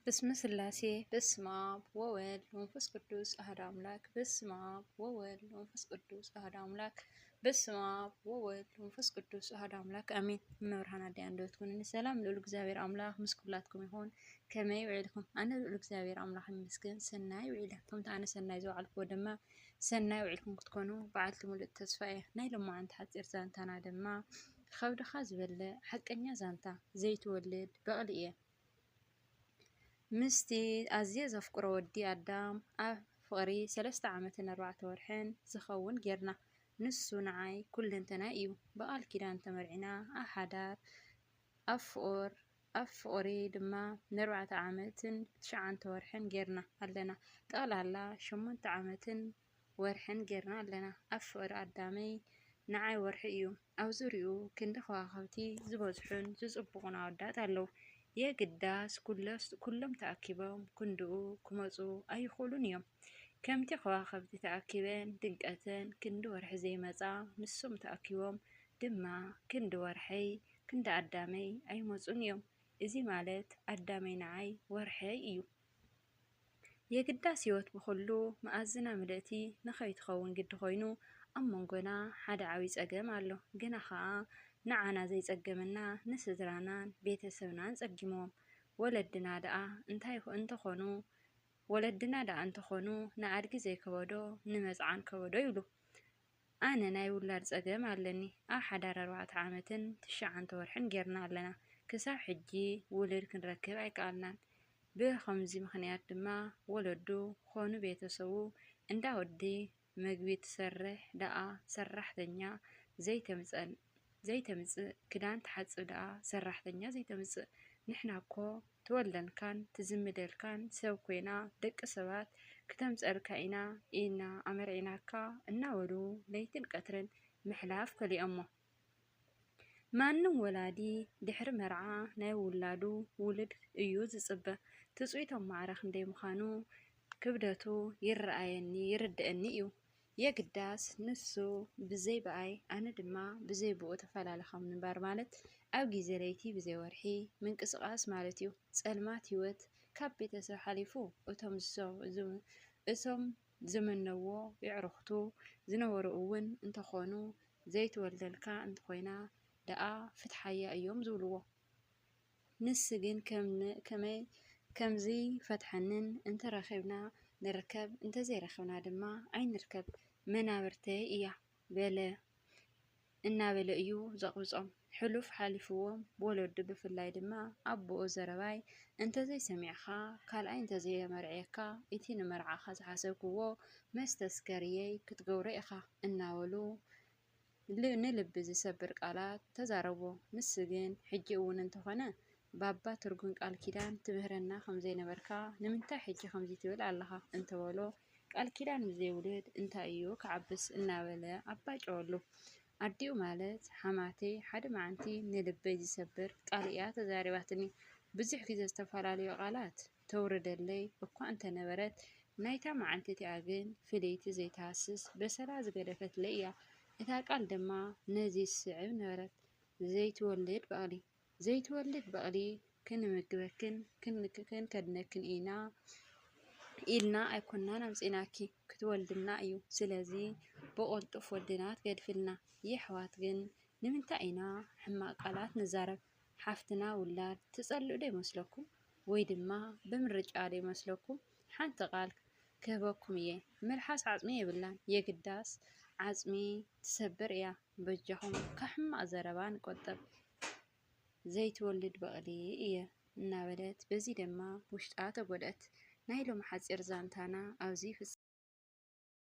በስመ ስላሴ፣ በስመ አብ ወወልድ ወመንፈስ ቅዱስ አሐዱ አምላክ። በስመ አብ ወወልድ ወመንፈስ ቅዱስ አሐዱ አምላክ። በስመ አብ ወወልድ ወመንፈስ ቅዱስ አሐዱ አምላክ፣ አሜን። እመብርሃን ኣደይ ኣንደበት ኩንኒ። ሰላም ልዑል እግዚኣብሔር ኣምላኽ ምስ ኩላትኩም ይኹን። ከመይ ውዒልኩም? ኣነ ልዑል እግዚኣብሔር ኣምላኽ ይመስገን፣ ሰናይ ውዒለ። ከምቲ ኣነ ሰናይ ዝወዓልኩዎ ድማ፣ ሰናይ ውዒልኩም ክትኮኑ በዓልቲ ሙሉእ ተስፋ እየ። ናይ ሎማዓንቲ ሓፂር ዛንታና ድማ፣ ከብድኻ ዝበልዕ ሓቀኛ ዛንታ ዘይትወልድ በቕሊ እየ። ምስቲ ኣዝየ ዘፍቅሮ ወዲ ኣዳም ኣብ ፍቕሪ ሰለስተ ዓመትን ኣርባዕተ ወርሕን ዝኸውን ጌርና። ንሱ ንዓይ ኩለንተናይ እዩ። ብቓል ኪዳን ተመርዒና ኣብ ሓዳር፣ ኣብ ፍቕር፣ ኣብ ፍቕሪ ድማ ንኣርባዕተ ዓመትን ትሽዓተ ወርሕን ጌርና ኣለና። ጠቕላላ ሸሞንተ ዓመትን ወርሕን ጌርና ኣለና። ኣብ ፍቕሪ ኣዳመይ ንዓይ ወርሒ እዩ። ኣብ ዙርያኡ ክንዲ ከዋኽብቲ ዝበዝሑን ዝጽብቑን ኣወዳት ኣለዉ። የግዳስ ኩለስ-፣ ኩሎም ተኣኪቦም ክንድኡ ክመጹ ኣይኽእሉን እዮም። ከምቲ ከዋኽብቲ ተኣኪበን ድምቀተን ክንዲ ወርሒ ዘይመጻ፣ ንሶም ተኣኪቦም ድማ ክንዲ ወርሐይ፣ ክንዲ ኣዳመይ ኣይመጹን እዮም። እዚ ማለት ኣዳመይ ንዓይ ወርሐይ እዩ። የግዳስ ህይወት ብኹሉ መኣዝና ምልእቲ ንኸይትኸውን ግዲ ኮይኑ፣ ኣብ መንጎና ሓደ ዓብዪ ጸገም ኣሎ። ግና ኸኣ ንዓና ዘይጸገመና ንስድራናን ቤተሰብናን ጸጊምዎም። ወለድና ደኣ እንታይ እንተኾኑ፣ ወለድና ደኣ እንተኾኑ ንኣድጊ ዘይከበዶ ንመጽዓን ከበዶ ይብሉ። ኣነ ናይ ውላድ ጸገም ኣለኒ። ኣብ ሓዳር ኣርባዕተ ዓመትን ትሽዓተ ወርሕን ጌርና ኣለና። ክሳብ ሕጂ ውሉድ ክንረክብ ኣይከኣልናን። ብኸምዚ ምኽንያት ድማ ወለዱ ኾኑ ቤተሰቡ እንዳ ወዲ መግቢ ትሰርሕ ደኣ ሰራሕተኛ ዘይተምጸን-፣ ዘይተምጽእ፣ ክዳን ትሓጽብ ደኣ ሰራሕተኛ ዘይተምጽእ። ንሕና እኮ ትወልደልካን ትዝምደልካን ሰብ ኮይና ደቂ ሰባት ክተምጸልካ ኢና ኢልና ኣመርዒናካ እናበሉ ለይትን ቀትርን ምሕላፍ ከሊኦሞ። ማንም ወላዲ ድሕሪ መርዓ ናይ ውላዱ ውሉድ እዩ ዝጽበ። ትጽቢቶም ማዕረ ክንደይ ምዃኑ ክብደቱ ይረኣየኒ፣ ይርድኣኒ እዩ። የግዳስ ንሱ ብዘይ ብኣይ ኣነ ድማ ብዘይ ብኡ ተፈላለኻ ምንባር ማለት ኣብ ግዜ ለይቲ ብዘይ ወርሒ ምንቅስቓስ ማለት እዩ። ጸልማት ህይወት ካብ ቤተሰብ ሓሊፉ እቶም ዝሰ-፣ ዝም-፣ እቶም ዝምነዎ የዕሩኽቱ ዝነበሩ እውን እንተኾኑ ዘይትወልደልካ እንተኾይና ደኣ ፍትሓያ እዮም ዝብልዎ። ንሱ ግን ከም-፣ ከመይ ከምዚ ፈትሐንን እንተረኺብና ንርከብ፣ እንተዘይረኺብና ድማ ኣይንርከብ፣ መናብርተይ እያ በለ እናበለ እዩ ዘቕብጾም። ሕሉፍ ሓሊፍዎም ወለዱ ብፍላይ ድማ ኣቦኡ ዘረባይ እንተዘይሰሚዕኻ ካልኣይ እንተዘየመርዕየካ እቲ ንመርዓኻ ዝሓሰብክዎ መስተስከርየይ ክትገብሮ ኢኻ እናበሉ ል-፣ ንልቢ ዝሰብር ቃላት ተዛረቦ። ንሱ ግን ሕጂ እውን እንተኾነ ባባ ትርጉም ቃል ኪዳን ትምህረና ከም ዘይነበርካ ንምንታይ ሕጂ ከምዚ ትብል ኣለኻ እንተበሎ፣ ቃል ኪዳን ምስ ዘይውልድ እንታይ እዩ ክዓብስ እናበለ ኣባጨወሉ። ኣዲኡ ማለት ሓማተይ ሓደ መዓንቲ ንልበይ ዝሰብር ቃል እያ ተዛሪባትኒ። ብዙሕ ግዜ ዝተፈላለዩ ቃላት ተውርደለይ እኳ እንተነበረት ናይታ መዓንቲ እቲኣ ግን ፍልይቲ ዘይትሃስስ በሰላ ዝገደፈትለይ እያ። እታ ቃል ድማ ነዚ ዝስዕብ ነበረት፣ ዘይትወልድ በቕሊ። ዘይትወልድ በቕሊ ክንምግበክን ክን-፣ ክንከድነክን ኢና ኢልና ኣይኮናን ኣምጺናኪ፣ ክትወልድና እዩ። ስለዚ ብቕልጡፍ ወድና ትገድፍልና። የሕዋት ግን ንምንታይ ኢና ሕማቕ ቃላት ንዛረብ? ሓፍትና ውላድ ትጸልእ ዶ ይመስለኩም? ወይ ድማ ብምርጫ ዶ ይመስለኩም? ሓንቲ ቃል ክህበኩም እየ፣ መልሓስ ዓጽሚ የብላን፣ የግዳስ ዓጽሚ ትሰብር እያ። በጃኹም ካብ ሕማቕ ዘረባ ንቆጠብ። ዘይትወልድ በቕሊ እየ እናበለት በዚ ድማ ውሽጣ ተጎድኣት። ናይ ሎሚ ሓጺር ዛንታና ኣብዚ ይፍጸም።